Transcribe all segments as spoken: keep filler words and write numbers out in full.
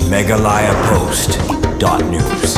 Meghalaya Post dot news.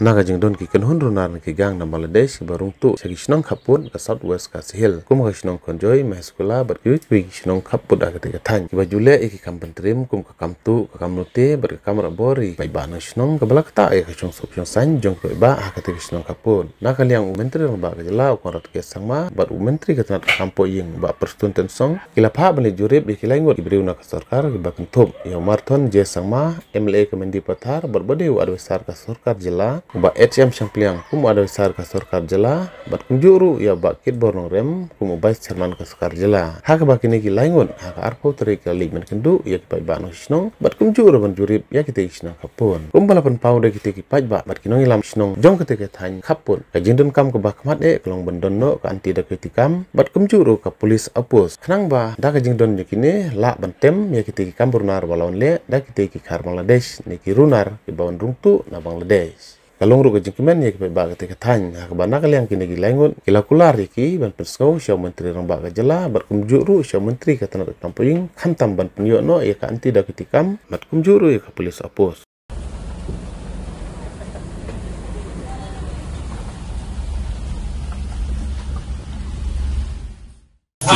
Na ka jingdon ki kynhun runar na ki gang na Bangladesh kiba rung tuh sha ki shnong khappud ka South West Khasi Hills, kum ka shnong Khonjoi, Maheskula bad kiwei kiwei ki shnong khappud ha katei ka thaiñ, kiba ju leh ïa ki kam pyntriem kum ka kam tuh, ka kam lute bad ka kam rah bor ïa ki paidbah nongshong shnong, kaba la ktah ïa ka shongsuk shongsaiñ jong ki paidbah ha katei ka shnong khappud. Na ka liang u Myntri Rangbah ka jylla u Conrad K Sangma bad u Myntri ka tnat ka kam pohïing Bah Prestone Tynsong ki la phah ban leit jurip ïa ki lai ngut ki briew na ka sorkar kiba kynthup ïa u Marthon J Sangma, M L A ka Mendipathar, bad ba dei u advisor ka sorkar jylla, u Bah H M Shangpliang kum u advisor ka sorkar jylla, bad kumjuh ruh ïa u Bah Kitbor Nongrem kum u vice chairman ka sorkar jylla. Ha kaba kine ki lai ngut ha ka arphew tarik ki la leit ban kynduh ïa ki paidbah nongshong shnong bad kumjuh ruh ban jurip ïa kitei ki shnong khappud. Kumba la pynpaw da kitei ki paidbah bad ki nongïalam shnong jong katei ka thaiñ khappud, ka jingdonkam kaba khmat eh ka long ban don noh ka anti dokeiti camp bad kumjuh ruh ka police outpost, khnang ba da ka jingdon jong kine lah ban tem ïa kitei ki kam runar ba la wan leh da kitei ki khar Bangladesh ne ki runar kiba wan rung tuh na Bangladesh. Ka long ruh ka jingkmen ïa ki paidbah katei ka thaiñ ha kaba na ka liang kine ki lai ngut ki la kular ïa ki ban pynsngew sha u Myntri Rangbah ka jylla bad kumjuh ruh sha u Myntri ka tnat ka kam pohïing, khamtam ban pynïoh noh ïa ka anti dokeiti camp bad kumjuh ruh ïa ka police outpost.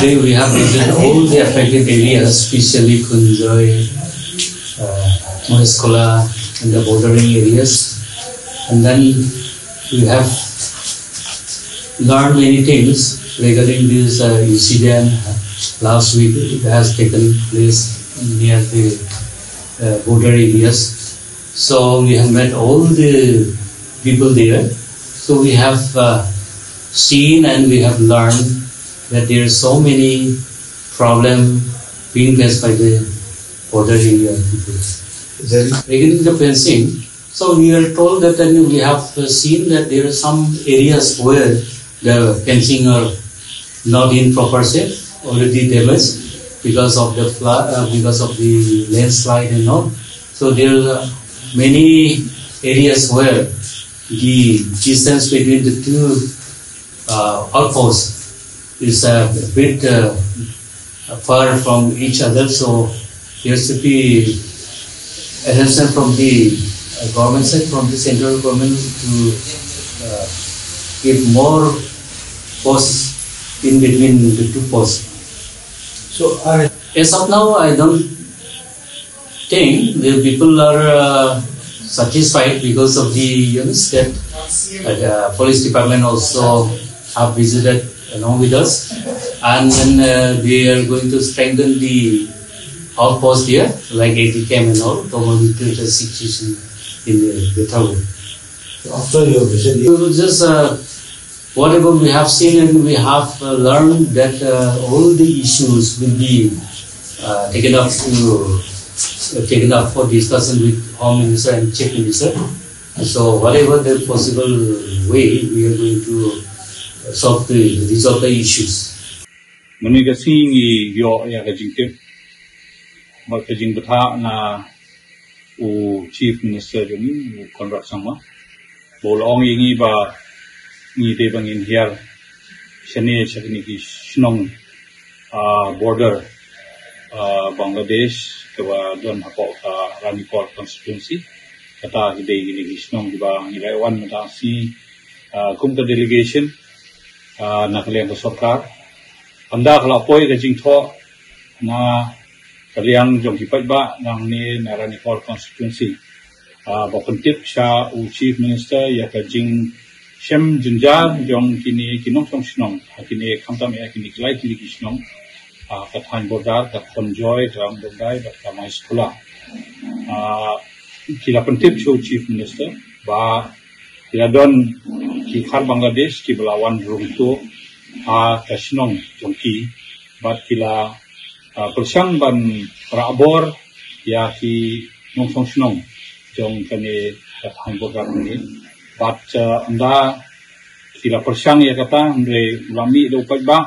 Today we have visited all the affected areas, especially Khonjoi, uh, Maheskula, and the bordering areas. And then we have learned many things regarding this, uh, incident last week. It has taken place near the, uh, border areas. So we have met all the people there. So we have, uh, seen and we have learned that there are so many problems being faced by the border area people. Then regarding the fencing, so we are told that, and we have, uh, seen that there are some areas where the fencing are not in proper shape, already damaged because of the flood, uh, because of the landslide and all. So there are many areas where the distance between the two, uh, outposts is a bit, uh, far from each other. So there should be attention from the, uh, government side, from the central government to, uh, give more posts in between the two posts. So I, as of now, I don't think the people are, uh, satisfied because of the, you know, state, uh, police department also have visited along with us, and then, uh, they are going to strengthen the outpost here, like A D camp and all, to monitor the situation in the, the town. After your visit, we will just, uh, whatever we have seen and we have, uh, learned that, uh, all the issues will be, uh, taken up to, uh, taken up for discussion with Home Minister and Chief Minister. So whatever the possible way, we are going to solve the, resolve the issues. Mynne ka sngi ngi ïoh ïa ka jingtip bad ka jingbthah na u Chief Minister jong ngi, u Conrad Sangma, ba u la ong ïa ngi ba ngi dei ba ngin hiar shane sha kine ki shnong, ah, border, ah, Bangladesh, kaba don hapoh ka Ranikor constituency. Kata ki dei kine ki shnong kiba ngi la wan mynta ka sngi, ah, kum ka delegation, ah, na ka liang ka sorkar. Ynda ka la poi ka jingthoh na ka liang jong ki paidbah nangne na Ranikor constituency, ah, ba pyntip sha u Chief Minister ïa ka jingshem jynjar jong kine ki nongshong shnong, ah, kine khamtam ïa kine ki lai tylli ki shnong, ah, ka thaiñ border, ka Khonjoi, ka Umdongai bad ka Maheskula. Ah, ki la pyntip sha u Chief Minister ba ki la don ki khar Bangladesh kiba la wan rung tuh ha ka shnong jong ki bad ki la, ah, pyrshang ban rah bor ïa ki nongshong shnong jong kane ka thaiñ border kane. Bad, ah, ynda ki la pyrshang ïa kata, hynrei u la mih da u paidbah,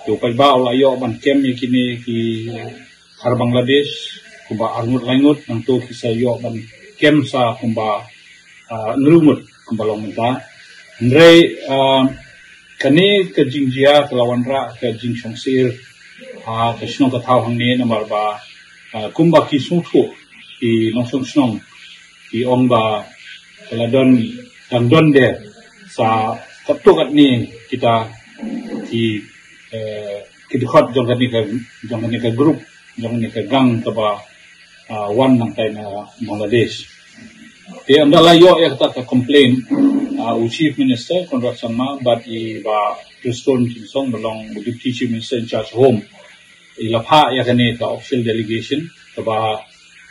da u paidbah u la ïoh ban kem ïa kine ki khar Bangladesh kumba arngut laingut, nangto ki sa ïoh ban kem sa kumba, ah, hynriew ngut kumba long mynta. Hynrei, ah, kane ka jingjia ka la wanrah ka jingsngewsih Ah, ka shnong ka thaw hangne namar ba, ah, kumba ki sngewthuh ki nongshong shnong ki ong ba ka la don, dang don de sa katto katne kita ki, eh, ki dkhot jong kane ka, jong kane ka group, jong kane ka gang kaba, ah, wan nangtai na Bangladesh. Te ynda la ïoh ïa kata ka complaint, ah, u Chief Minister Conrad Sangma bad i Bah Prestone Tynsong ba long u Deputy Chief Minister in charge Home, i la phah ïa kane ka official delegation kaba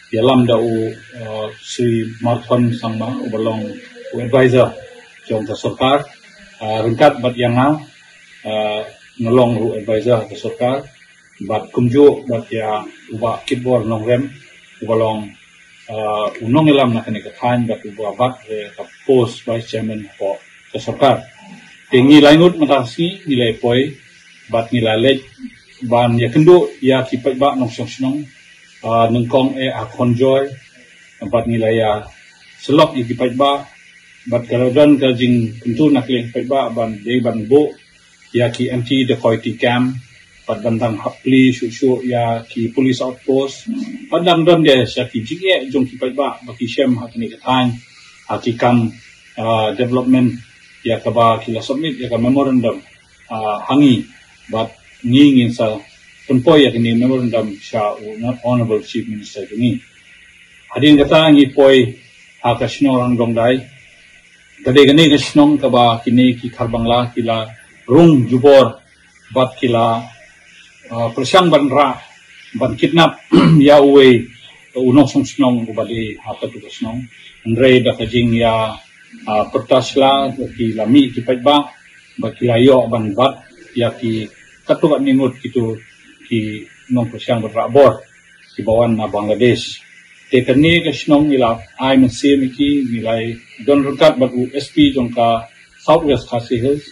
ïalam da u, uh, Shri Marthon Sangma uba long u advisor jong ka sorkar, uh, ryngkat bad ïa nga, uh, nga long ruh advisor ka sorkar, bad kumjuh bad ïa u Bah Kitbor Nongrem uba long, uh, u nongïalam na kane ka thaiñ bad uba bat ïa ka post vice chairman hapoh ka sorkar. Te ngi lai ngut mynta ka sngi ngi lai poi bad ngi la leit ban ïakynduh ïa ki paidbah nongshong shnong, ah, nyngkong eh ha Khonjoy, bad ngi la ïa syllok ïa ki paidbah, bad ka la don ka jingkyntu na ka liang paidbah ban dei ban buh ïa ki anti dacoity camp, bad ban dang hap plie shuh shuh ïa ki police outpost, bad dang don de sa ki jingeh jong ki paidbah ba ki shem ha kane ka thaiñ ha ki kam, ah, development ïa kaba ki la submit ïa ka memorandum, ah, ha ngi, bad ngi ngin sa pynpoi ïa kane memorandum sha u Honorable Chief Minister jong ngi. Hadien kata ngi poi ha ka shnong Rangdongdai. Ka dei kane ka shnong kaba kine ki Khar Bangla ki la rung jubor bad ki la, uh, pyrshang ban rah, ban kidnap ïa uwei u nongshong shnong uba dei ha katu ka shnong. Hynrei da ka jingïa, uh, pyrta sla ki la mih ki paidbah bad ki la ïoh ban bat ïa ki katto katne ngut kitu ki nongpyrshang ban rah bor kiba wan na Bangladesh. Te kane ka shnong ngi la ai mynsiem ïa ki, ngi la don ryngkat bad u S P jong ka South West Khasi Hills,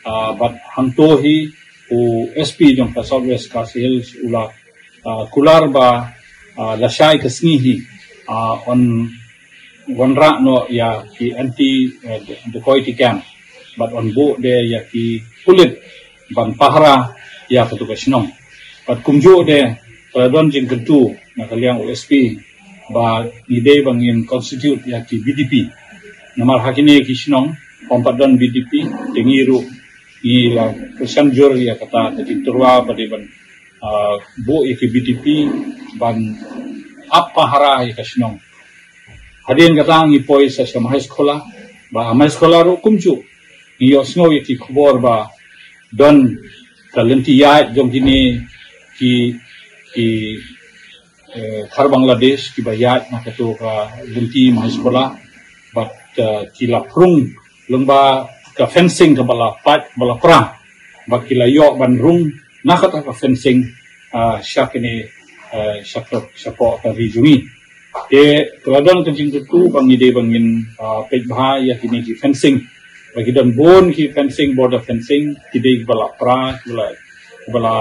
ah, bad hangto hi u S P jong ka South West Khasi Hills u la, ah, kular ba, ah, lashai ka sngi hi, ah, yn wanrah noh ïa ki anti, eh, dacoity camp bad yn buh de ïa ki pulit ban pahara ïa katu ka shnong. Bad kumjuh de ka la don jingkyntu na ka liang u S P ba ngi dei ba ngin constitute ïa ki B D P. Namar ha kine ki shnong ym pat don B D P, te ngi ruh ngi la pyrshang jur ïa kata ka jingtyrwa ba dei ban, ah, buh ïa ki B D P ban ap pahara ïa ka shnong. Hadien kata ngi poi sa sha Mahesh Khola, ba ha Mahesh Khola ruh kumjuh ngi ïohsngew ïa ki khubor ba don ka lynti ïaid jong kine ki, ki, eh, Khar Bangladesh kiba ïaid na katu ka lynti Mahesh Khola, bad, eh, ki la phrung lyngba ka fencing kaba la pait, kaba la pra, bad ki la ïoh ban rung na kata ka fencing, ah, sha kine, eh, sha ka, shapoh ka ri jong ngi. Te ka la don ka jingkyntu ba ngi dei ba ngin, ah, peit bha ïa kine ki fencing. Ba ki don bun ki fencing, border fencing, ki dei kiba la pra, kiba la, kiba la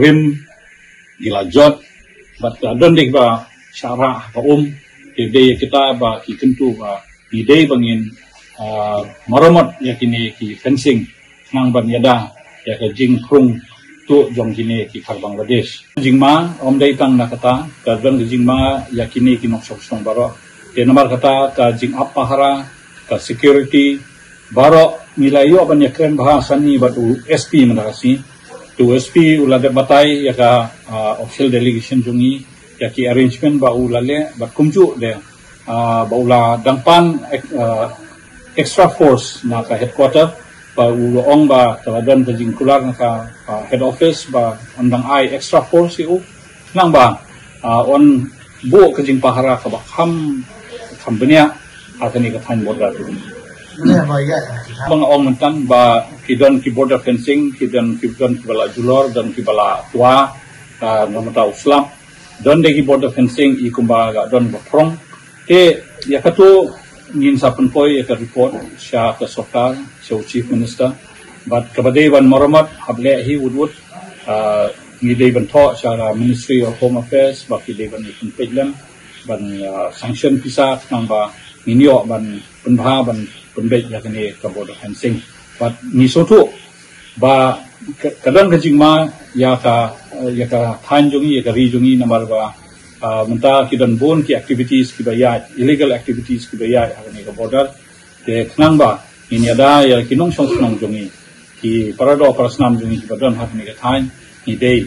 rim, ki la jot, bad ka don de kiba shah rah ha ka um. Te dei ïa kita ba ki kyntu ba ngi dei ba ngin, ah, maramot ïa kine ki fencing khnang ban ïada ïa ka jingphrung tuh jong kine ki Khar Bangladesh. Jingma ym dei tang na kata, ka don ka jingma ïa kine ki nongshong shnong baroh. Te namar kata ka jingap pahara, ka security baroh ngi la ïoh ban ïakren bha sani bad u S P mynta ka sngi. Te u S P u la dep batai ïa ka, ah, official delegation jong ngi ïa ki arrangement ba u la leh bad kumjuh de, ah, ba u la dang pan ek-, ah, extra force na ka headquarter, ba u la ong ba ka la don ka jingkular na ka, ah, head office ba yn dang ai extra force ïa u khnang ba, ah, yn buh ka jingpahara kaba kham, kham bniah ha kane ka thaiñ border. Ba nga ong mynta ba ki don ki border fencing, ki don, ki don kiba la julor, don kiba la twa, ah, na mynta u slap. Don de ki border fencing i kumba ka don ba phrong. Te ïa katu ngin sa pynpoi ïa ka report sha ka sorkar, sha u Chief Minister. Bad kaba dei ban maramot hap leh hi wut wut, ah, ngi dei ban thoh sha ka Ministry of Home Affairs ba ki dei ban pynpeit lem ban, ah, sanction pisa khnang ba ngin ïoh ban pynbha ban pynbeit ïa kane ka border fencing. Bad ngi sngewthuh ba Ka don ka jingma ïa ka ïa ka thaiñ jong ngi, ïa ka ri jong ngi, namar ba mynta ki don bun ki activities kiba ïaid, illegal activities kiba ïaid ha kane ka border. Te khnang ba ngin ïada ïa ki nongshong shnong jong ngi, ki para doh para snam jong ngi kiba don ha kane ka thaiñ, ngi dei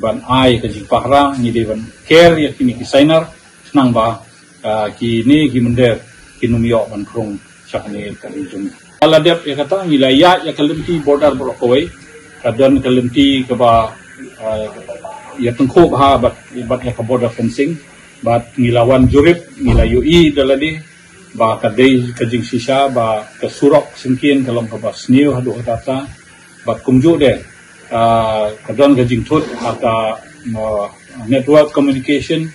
ban ai ka jingpahara, ngi dei ban ker ïa kine ki sainar, khnang ba kine ki mynder kin ym ïoh ban krung sha kane ka ri jong ngi. La dep ïa kata, ngi la ïaid ïa ka lynti border baroh kawei. Ka don ka lynti kaba ïa tyngkhuh ha bad bad ïa ka border fencing, bad ngi la wan jurip, ngi la ïohi da lade ba ka dei ka jingshisha ba ka surok syngkien ka long kaba sniew haduh katta, bad kumjuh de ka don ka jingthut ha ka network communication,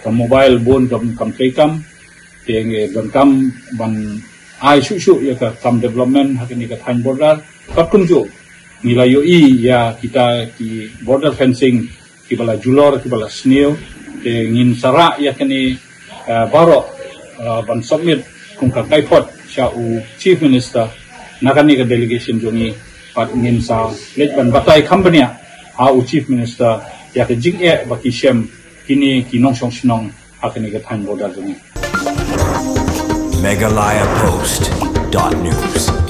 ka mobile bun kam kam trei kam. Te ngi donkam ban ai shuh shuh ïa ka kam development ha kane ka thaiñ border. Bad kumjuh ngi la ïohi ïa kita ki border fencing kiba la julor, kiba la sniew. Te ngin sa rah ïa kane baroh ban submit kum ka kaiphod sha u Chief Minister na kane ka delegation jong ngi. Bad ngin sa leit ban batai kham bniah ha u Chief Minister ïa ka jingeh ba ki shem kine ki nongshong shnong ha kane ka thaiñ border jong ngi. Meghalaya Post dot news.